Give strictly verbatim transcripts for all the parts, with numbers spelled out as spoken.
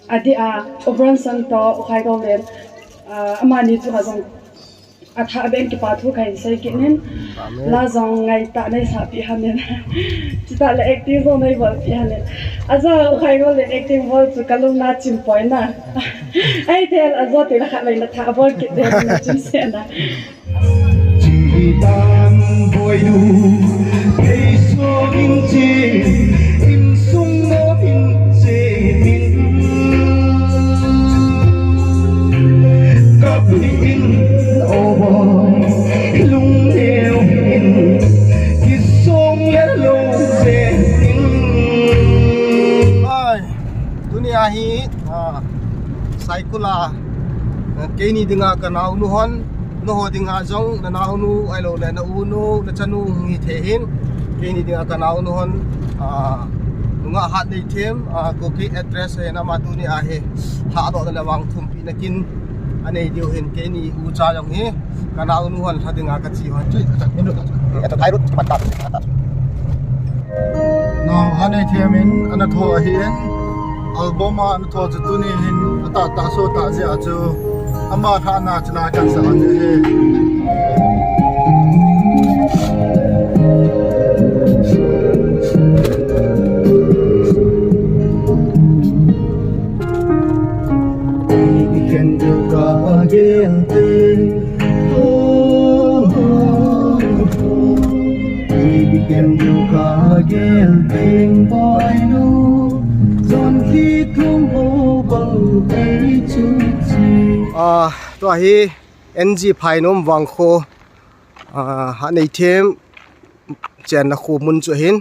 Adeh a, U Bronson toh U Khaigoulen, ah, amani chunga jong athah beh in kipa thu kahin sei kit in. Amen. La jong ngaitah neisah peh hen lang. Chutah le acting jong neibol peh hen lang. Ajeh U Khaigoulen acting bol chu kalung na chim poi na. Ahithei ajeh teng le khatvei na thah bol kit ding na chim seh na. Chitan boinu, thei songin che, insung nom in che min. Kap in, o boy, lungneo in, kisong le lo che in. Ai, tuni ahi, ah, Saikul a, eh, keini dinga kanaonu hon, nangho dinga jong, nanaonu, ahilou le, na unu, nachanu, hung hithei hin, keini dinga kanaonu hon, ah, nungah Hatneithem, ah, Kuki actress, eh, ama tuni ahi, lhadohna le vangthumpina kin, anei diu hin, keini ucha jong hi, kanaonu hon, lha dinga kache hon. Chui, chui, chui, chui, chui. Eh, chui, chui, chui, chui. Nang Hatneithem in, ana tho ahin, album a, Tho chu tuni hin atahtah soh tah jeh a chu ama lhahna chulai kahin sa ahi. Khen diu kagel te. Ah, tua hi N G Phainom Vangkho, ah, Hatneithem chenna kho mun chu ahin.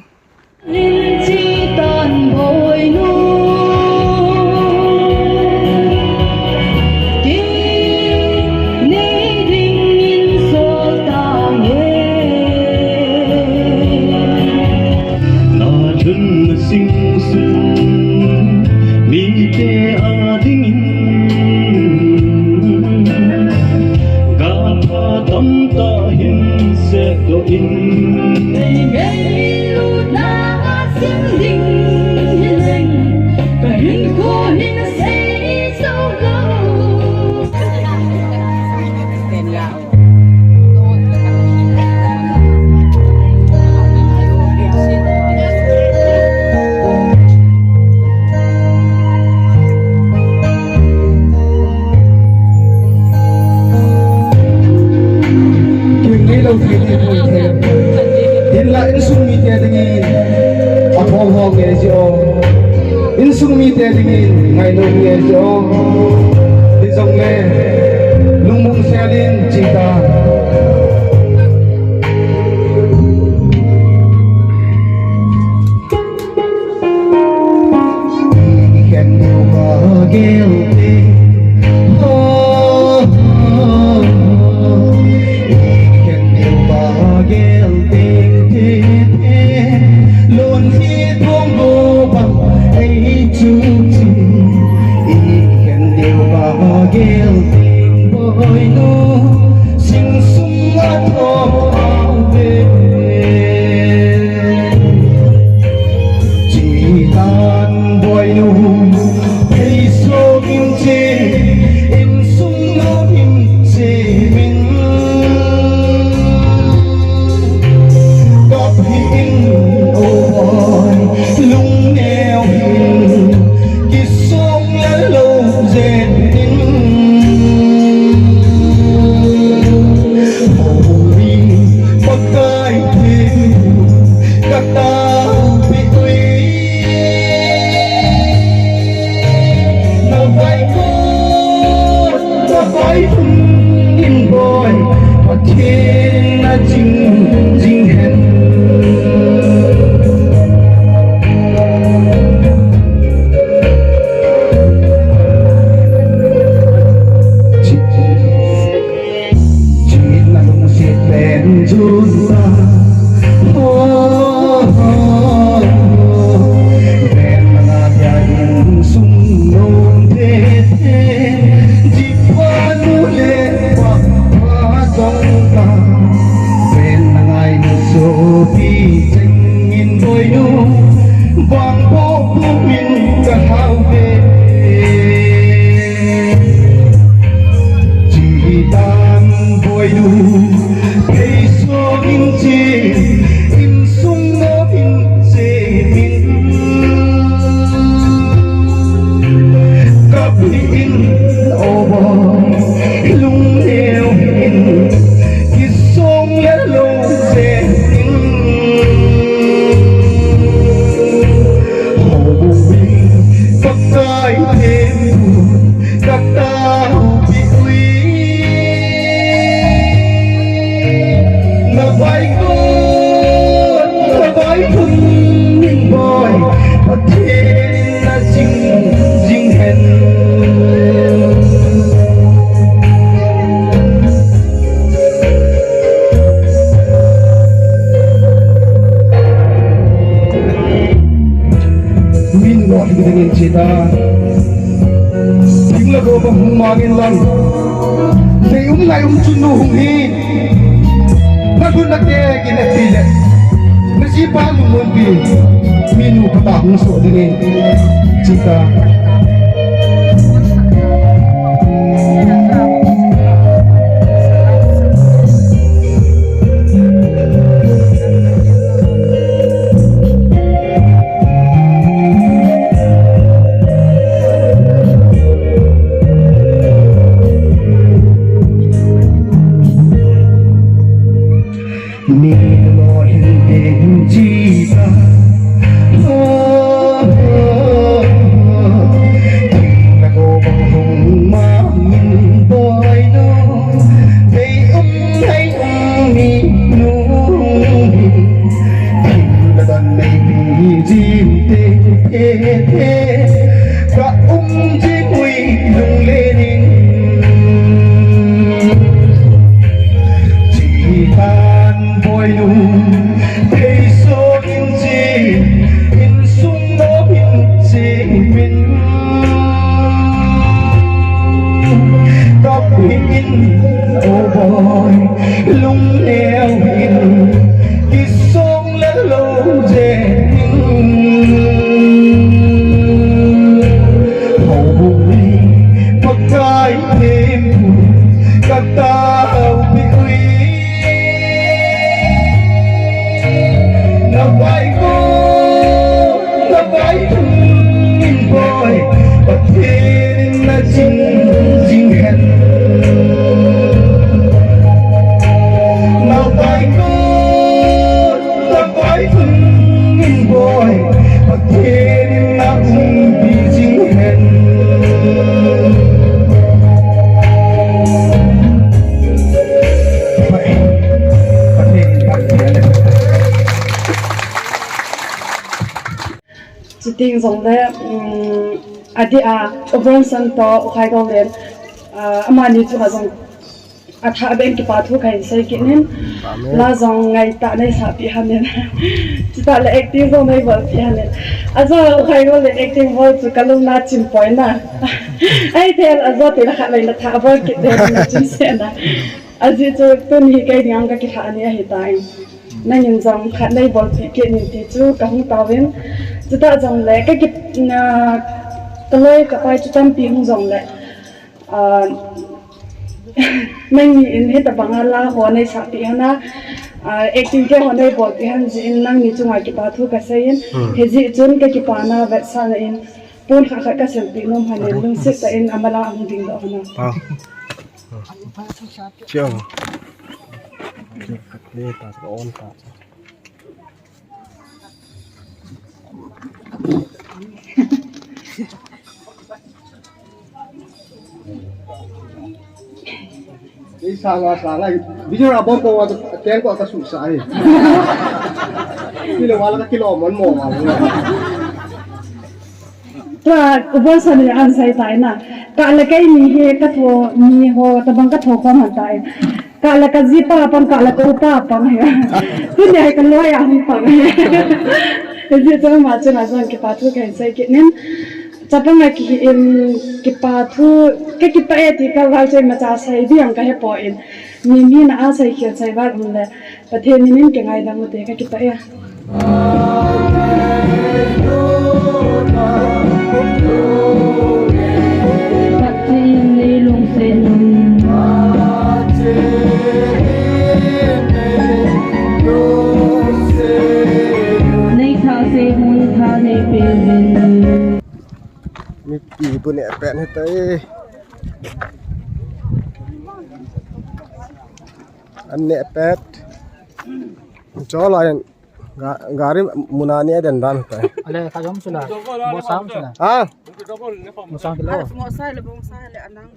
Nachun sing sung mite adingin gapha tamtah hin sedoh in. Nei ngailut na sing ding hileng, kahinkho hin sei sou lou. Kim ni lo thei ni pui the. Hinla insung mite dingin athong hong nge jeh o. Insung mite dingin ngainom nge jeh o. Hijongle lungmong selin chita. Khen diu kagel te. Khen diu kagel te, te, te. Lon hi thong bo bang ei chu chi. Khen diu kagel te, boinu. Sing sung a thom au ve. Chitan boinu, thei song Thing le go bang hung mang in lang. Sei um ngai um chun nu hung hin. Na gun na te kin a ti le. Na jipa lungmonpi. Minu pata hung so dingin. Chita. Min mo hin te hin chi ta. Ho, ho, ho. Thing le go bang hung mang in boi no. Dei um ngai um mi nu. Thing le don nei pi jin te te te. Ka um jin ui lung le ning. Chi tan boi nu. Thei so in chi, insung mo in chi min. Kap in, oh boy, lung neo in, kisong le lo je in. Ho bung ni, pakai thempu, katao pi ui. Na vai ko, na vai thum in boi, Pathen in na jing, jing hen. Na vai ko, na vai thum in boi, Pathen in na umpi jing hen. Pathen in na umpi jing hen. Chuti jongle, um, adeh a, U Bronson toh, U Khaigoulen, ah, amani chunga jong, athah beh in kipa thu kahin sei kit in. Amen. La jong ngaitah nei sahpeh hon in. Chutah le acting jong nei bolpeh hon in. Ajeh U Khaigoulen acting bol chu kalung na chim poi na. Ahithei le ajeh tile khat le na thah bol kit le na chim sena. Ajeh chu tuni hi kei dinga kakilhah ni ahitan. Nangin jong khat nei bolpeh kit in ti chu kahung taovin. Chutah jongle, ka ki, na, kaloi kapai chu tampi hung jongle. Ah, nangni in hitabanga la ho nei sahpeh hon a, ah, acting te ho nei bolpeh hon jeh in nangni chunga kipa thu kasei in. Hmm. Hijeh chun kakipana vetsahna in pon khat khat kaseipeh nom hon in lungset tah in amala ahung dingdoh hon a. Ah. Chiang. Ni ta ka on ta. Ei, sanga, sanga. Video a bom ko wa, teng ko ka su sa ai. Kilo wala ka kilo mon mo wala. Tua, U Bronson in asei tai na. Kah le kei ni hi ka tho, ni ho, tabang ka tho khom hon tai. Kah le ka jipa pang, kah le ka upa pang hi. Tuni hi ka loi a hung pang. Hijeh chun ama chunga jong kipa thu kahin sei kit in. Chapang a kihi in kipa thu, kakipah e ti ka val choi macha sei ding jong kahe poi. Mi, mi na a sei khel sei val um le. Pathen min in kingaidam ute, kakipah e. Pathen in lungset in. Nei thah se mun thah nei pe uvin. Mipi bu neh pet hitai. An neh pet. Cho lai. Ga-, gari muna ni aden dan tai. Ale, ka jom sula. Bo sam sula. Ha? Mo sang kilo. Mo sai le, bo sai le, anang.